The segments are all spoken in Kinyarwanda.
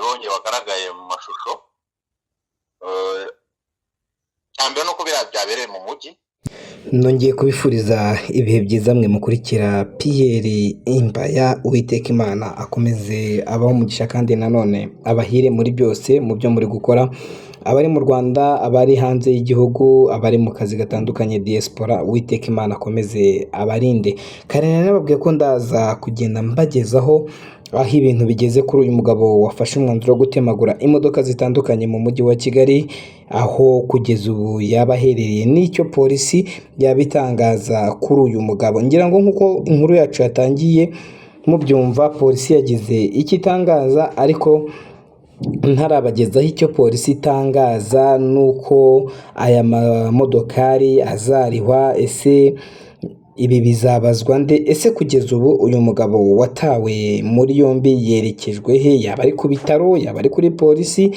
Mwabibonye wagaragaye mu mashusho. Cya mbere ni uko biriya byabereye mu mujyi. Nongeye kubifuriza ibihe byiza mwe mukurikira Pierre Imbaya. Uwiteka Imana akomeze abaho umugisha kandi nanone abahire muri byose mu byo muri gukora, abari mu Rwanda, abari hanze y'igihugu, abari mu kazi gatandukanye, diaspora, Uwiteka Imana akomeze abarinde. Kare nari nababwiye ko ndaza kugenda mbagezaho aho ibintu bigeze kuri uyu mugabo wafashe umwanzuro wo gutemagura imodoka zitandukanye mu mujyi wa Kigali, aho kugeza ubu yaba aherereye n'icyo polisi yaba itangaza kuri uyu mugabo. Ngira ngo nk'uko inkuru yacu yatangiye mubyumva, polisi yagize icyo itangaza, ariko ntarabagezaho icyo polisi itangaza nuko aya mamodokari azarihwa. Ese ibi bizabazwa nde? Ese kugeza ubu uyu mugabo watawe muri yombi yerekejwe he? Yaba ari ku bitaro, yaba ari kuri polisi?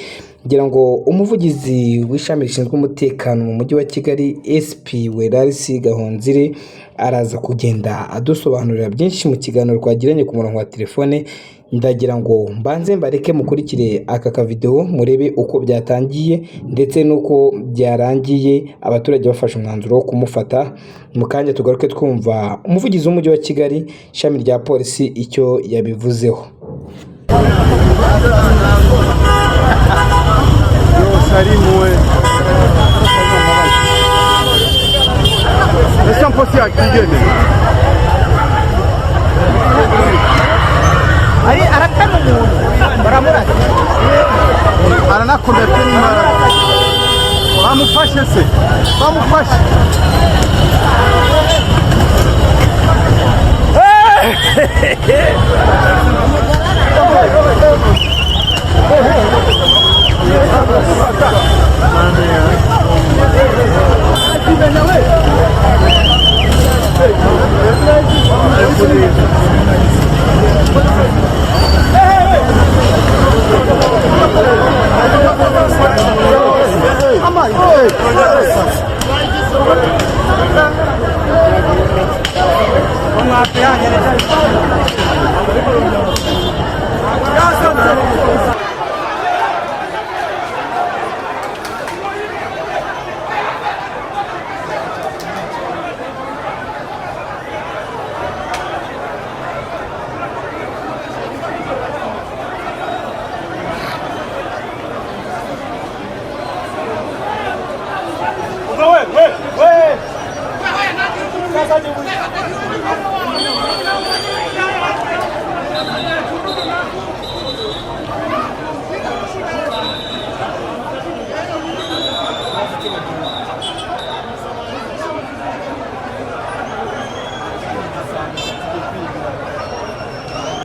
Ngira ngo umuvugizi w'ishami rishinzwe umutekano mu mujyi wa Kigali, SP Welarisi Gahonzire, araza kugenda adusobanurira byinshi mu kiganiro twagiranye ku murongo wa telefone. Ndagira ngo mbanze mbareke mukurikire aka kavidewo, murebe uko byatangiye ndetse n'uko byarangiye abaturage bafashe umwanzuro wo kumufata. Mu kanya tugaruke twumva umuvugizi w'umujyi wa Kigali, ishami rya polisi, icyo yabivuzeho. Yose ari muwe. Ese mposi yakigene. Ari aratema umuntu baramurasa. Aranakomeye pe n'imbaraga. Bamufashe se, bamufashe.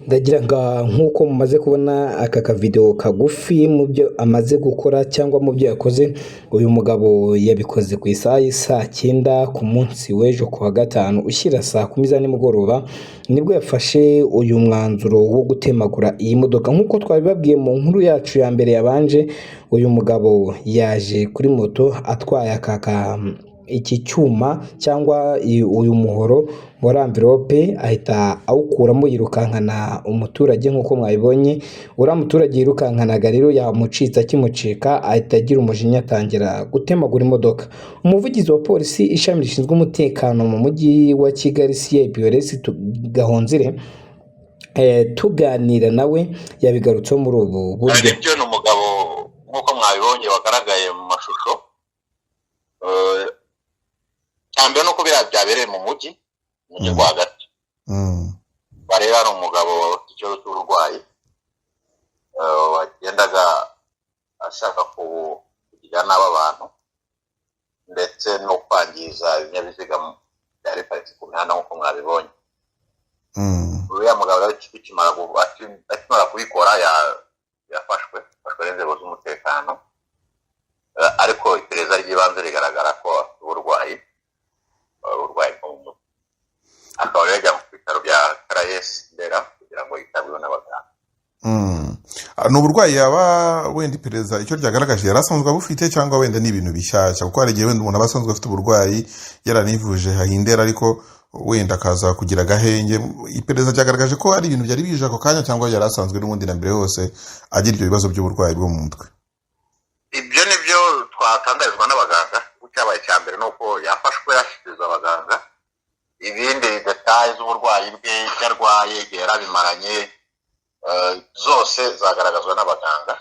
Ndagira ngo nk'uko mumaze kubona aka kavidewo kagufi, mu byo amaze gukora cyangwa mu byo yakoze, uyu mugabo yabikoze ku isaha y'isaa cyenda ku munsi w'ejo ku wa gatanu ushyira saa kumi za nimugoroba, nibwo yafashe uyu mwanzuro wo gutemagura iyi modoka. Nk'uko twabibabwiye mu nkuru yacu ya mbere yabanje, uyu mugabo yaje kuri moto atwaye aka iki cyuma cyangwa uyu muhoro muri amvirope, ahita awukuramo yirukankana umuturage nk'uko mwabibonye. Uriya muturage yirukankanaga rero yamucitse, akimucika ahita agira umujinya atangira gutemagura imodoka. Umuvugizi wa polisi, ishami rishinzwe umutekano mu mujyi wa Kigali, CIP Welarisi Gahonzire, tuganira nawe yabigarutseho muri ubu buryo. Nibyo, ni umugabo nk'uko mwabibonye wagaragaye mu mashusho. Cya mbere ni uko biriya byabereye mu mujyi, mu mujyi rwagati. Bareba hari umugabo ufite ikibazo cy'uburwayi, wagendaga ashaka kugirira nabi abantu ndetse no kwangiza ibinyabiziga byari biparitse ku mihanda nk'uko mwabibonye. Uriya mugabo rero akimara kubikora yafashwe, afashwe n'inzego z'umutekano. Ariko iperereza ry'ibanze rigaragara ko afite uburwayi bwo mu mutwe, akaba rero yajyanwe ku bitaro bya Caraes Ndera kugira ngo yitabweho n'abaganga. Ni uburwayi yaba wenda iperereza icyo ryagaragaje yari asanzwe abufite, cyangwa wenda ni ibintu bishyashya? Kuko hari igihe wenda umuntu aba asanzwe afite uburwayi yaranivuje hahindera, ariko wenda akaza kugira agahenge. Iperereza ryagaragaje ko ari ibintu byari bije ako kanya cyangwa yari asanzwe n'ubundi na mbere hose agira ibyo bibazo by'uburwayi bwo mu mutwe? Ibyo ni byo twatangarizwa n'abaganga. Icyabaye cya mbere ni uko yafashwe yashyikirizwa abaganga. Ibindi détails z'uburwayi bwe, icyo arwaye, igihe yarabimaranye, zose zagaragazwa n'abaganga.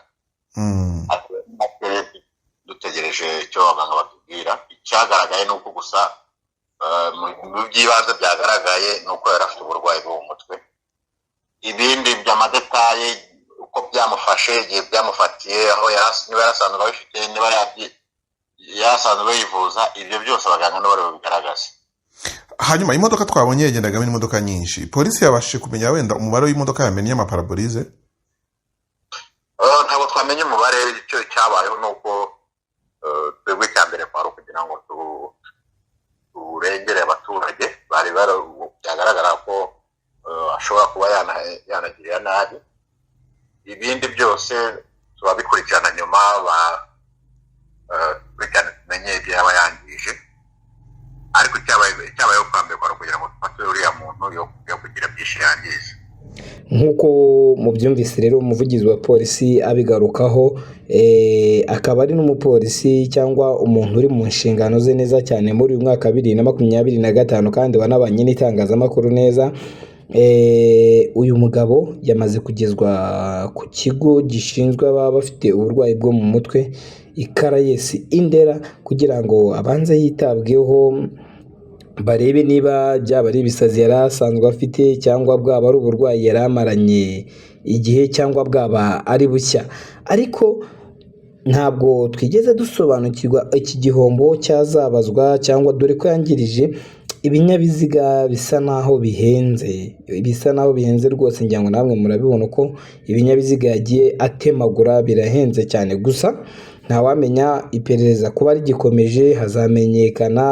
Dutegereje icyo abaganga batubwira. Icyagaragaye ni uko gusa mu by'ibanze byagaragaye ni uko yari afite uburwayi bwo mu mutwe. Ibindi by'ama détails, uko byamufashe, igihe byamufatiye, aho niba yarasanzwe abifite, niba yarasanzwe yivuza, ibyo byose abaganga nibo bari bubigaragaze. Hanyuma imodoka twabonye yagendagamo imodoka nyinshi. Polisi yabashije kumenya wenda umubare w'imodoka yamennye ama pare-brise? Ntabwo twamenya umubare. Icyo cyabayeho ni uko twebwe icya mbere kwari ukugira ngo turengere abaturage bari byagaragara ko ashobora kuba yanagirira nabi. Ibindi byose turabikurikirana nyuma, bakurikirane tumenye ibyo yaba yangije. Ariko icyabayeho kwa mbere kwari ukugira ngo dufate uriya muntu yo kugira byinshi yangiza. Nk'uko mubyumvise rero, umuvugizi wa polisi abigarukaho, akaba ari n'umupolisi cyangwa umuntu uri mu nshingano ze neza cyane muri uyu mwaka wa 2025, kandi wanabanye n'itangazamakuru neza. Uyu mugabo yamaze kugezwa ku kigo gishinzwe ababa bafite uburwayi bwo mu mutwe i Caraes i Ndera, kugira ngo abanze yitabweho, barebe niba byaba ari ibisazi yari asanzwe afite, cyangwa bwaba ari uburwayi yari amaranye igihe, cyangwa bwaba ari bushya. Ariko ntabwo twigeze dusobanukirwa iki gihombo cyazabazwa cyangwa, dore ko yangirije ibinyabiziga bisa naho bihenze, bisa naho bihenze rwose. Ngira ngo namwe murabibona uko ibinyabiziga yagiye atemagura birahenze cyane. Gusa ntawamenya, iperereza kuba rigikomeje hazamenyekana,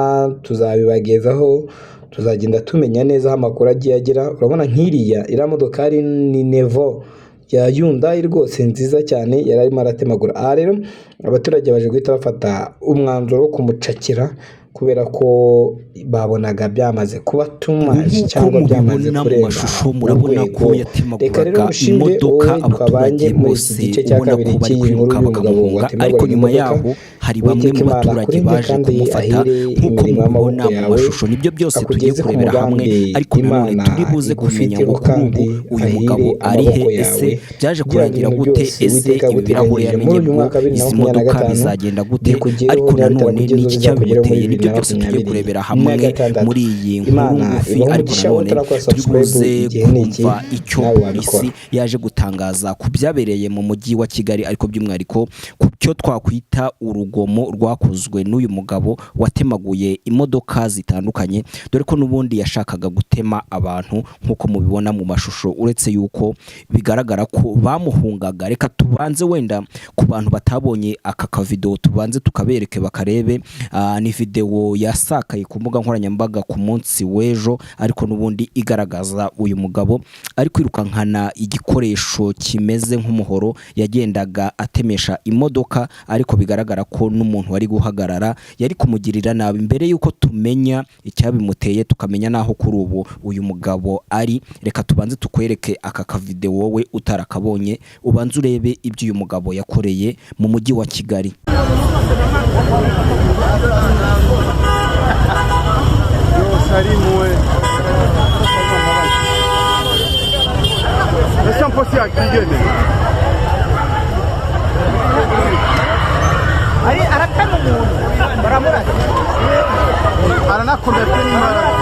tuzabibagezaho, tuzagenda tumenya neza aho amakuru agiye agera. Urabona nk'iriya iriya modokari ni Nevo ya Hyundai rwose nziza cyane yari arimo aratemagura. Aha rero abaturage baje guhita bafata umwanzuro wo kumucakira, kubera ko babonaga byamaze kuba too much Nk'uko cyangwa byamaze mubibona mu kurenga mashusho, murabona ko urwego. Reka rero yatemaguraga ngushimire imodoka, wowe twabanye abaturage muri iki bose gice cya ubona ko kabiri bari cy'iyi nkuru kwiruka y'uyu mugabo bakamuhunga. Ariko watemaguraga nyuma imodoka. yaho hari bamwe Uwiteka mu Imana baturage akurinde baje kandi kumufata, ahire nk'uko imirimo mubibona y'amaboko mu yawe, mashusho. Nibyo byose tugiye akugeze ku kurebera hamwe, mugambi ariko nanone Imana turi buze kumenya ngo igufiteho, kuri ubu kandi uyu ahire mugabo ari he? amaboko Ese yawe, byaje kugira ngo kurangira ibintu gute? byose Ese Uwiteka ibi birahuri yaguteganyirije muri yamenye uyu bwo mwaka wa bibiri na izi makumyabiri na modoka gatanu bizagenda gute? bikugereho, Ariko niba nanone bitarakugezeho ni iki bizakugeraho muri cyabimuteye? bibiri Nibyo na byose tugiye makumyabiri kurebera na hamwe gatandatu. muri iyi nkuru Imana ngufi. ibahe Ariko umugisha, wowe nanone utarakora turi subscribe, buze igihe ni iki, kumva icyo nawe polisi wabikora. yaje gutangaza ku byabereye mu mujyi wa Kigali, ariko by'umwihariko ku cyo twakwita urugomo rwakozwe n'uyu mugabo watemaguye imodoka zitandukanye, dore ko n'ubundi yashakaga gutema abantu nk'uko mubibona mu mashusho, uretse yuko bigaragara ko bamuhungaga. Reka tubanze wenda ku bantu batabonye aka kavidewo tubanze tukabereke bakarebe. Ni videwo yasakaye ku mbuga nkoranyambaga ku munsi w'ejo, ariko n'ubundi igaragaza uyu mugabo ari kwirukankana igikoresho kimeze nk'umuhoro yagendaga atemesha imodoka, ariko bigaragara ko n'umuntu wari guhagarara yari kumugirira nabi. Mbere y'uko tumenya icyabimuteye, tukamenya n'aho kuri ubu uyu mugabo ari, reka tubanze tukwereke aka kavidewo, wowe utarakabonye ubanze urebe ibyo uyu mugabo yakoreye mu mujyi wa Kigali. Yose arimuwe. Ese mposi yakwigendera? Ari aratema umuntu, baramurasa. Aranakomeye pe n'imbaraga.